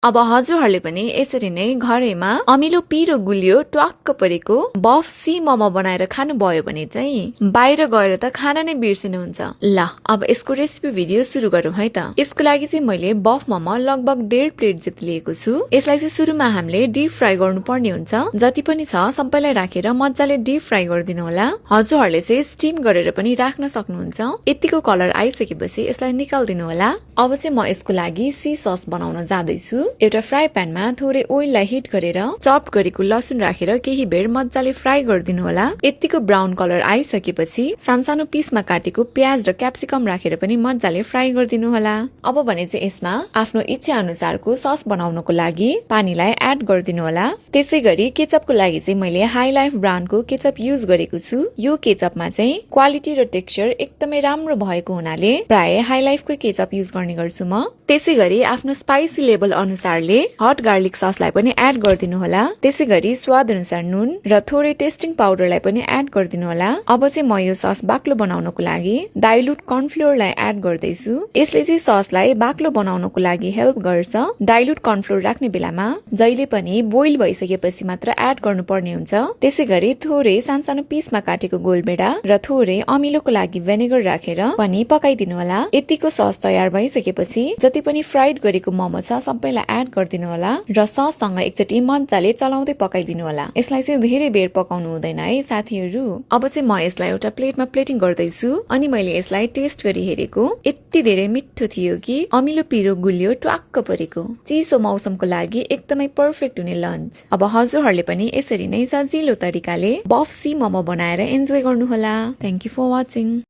अब हजुरहरूले पनि यसरी नै घरैमा अमिलो पिरो गुलियो ट्वाक्क परेको बफ सी मोमो बनाएर खानुभयो भने चाहिँ बाहिर गएर त खाना नै बिर्सिनुहुन्छ। ल अब यसको रेसिपी भिडियो सुरु गरौँ है त। यसको लागि चाहिँ मैले बफ मोमो लगभग 1.5 प्लेट जति लिएको छु। यसलाई चाहिँ सुरुमा हामीले डीप फ्राई गर्नु पर्ने हुन्छ। जति पनि छ सबैलाई राखेर मजाले डीप फ्राई गरिदिनु होला। हजुरहरूले चाहिँ स्टिम गरेर पनि राख्न सक्नुहुन्छ। यतिको कलर आइसकेपछि यसलाई निकाल्दिनु होला। अब चाहिँ म यसको लागि सी सस बनाउन जाँदैछु। एउटा फ्राई प्यानमा थोरै ओइललाई हिट गरेर चप गरेको लसुन राखेर केही बेर मजाले फ्राई गरिदिनु होला। यतिको ब्राउन कलर आइसकेपछि सानसानो पिसमा काटेको प्याज र क्याप्सिकम राखेर पनि मजाले फ्राई गरिदिनु होला। अब भने चाहिँ यसमा आफ्नो इच्छा अनुसारको सस बनाउनको लागि पानीलाई एड गरिदिनु होला। त्यसै गरी केचपको लागि चाहिँ मैले हाई लाइफ ब्रान्डको केचप युज गरेको छु। यो केचपमा चाहिँ क्वालिटी र टेक्सचर एकदमै राम्रो भएको हुनाले प्राय हाई लाइफकै केचप युज गर्ने गर्छु म। त्यसै गरी आफ्नो स्पाइसी लेभल अनुसारले हट गार्लिक ससलाई पनि एड गरिदिनु होला। त्यसै गरी स्वाद अनुसार नुन र थोरै टेस्टिङ पाउडरलाई पनि एड गरिदिनु होला। अब चाहिँ म यो सस बाक्लो बनाउनको लागि डाइल्युट कर्नफ्लोरलाई एड गर्दैछु। यसले चाहिँ ससलाई बाक्लो बनाउनको लागि हेल्प गर्छ। डाइल्युट कर्नफ्लोर राख्ने बेलामा जहिले पनि बोइल भइसकेपछि मात्र एड गर्नुपर्ने हुन्छ। त्यसै गरी थोरै सानसानो पिसमा काटेको गोलबेडा र थोरै अमिलोको लागि भेनेगर राखेर पनि पकाइदिनु होला। यतिको सस तयार भइसकेपछि जति पनि फ्राइड गरेको मोमो छ सबैलाई एड गरिदिनु होला र सससँग एकचोटि मजाले चलाउँदै पकाइदिनु होला। यसलाई चाहिँ धेरै बेर पकाउनु हुँदैन है साथीहरू। अब चाहिँ म यसलाई एउटा प्लेटमा प्लेटिङ गर्दैछु अनि मैले यसलाई टेस्ट गरी हेरेको यति धेरै मिठो थियो कि अमिलो पिरो गुलियो ट्वाक्क परेको। चिसो मौसमको लागि एकदमै पर्फेक्ट हुने लन्च। अब हजुरहरूले पनि यसरी नै सजिलो तरिकाले बफ सी मोमो बनाएर इन्जोय गर्नुहोला। Thank you for watching.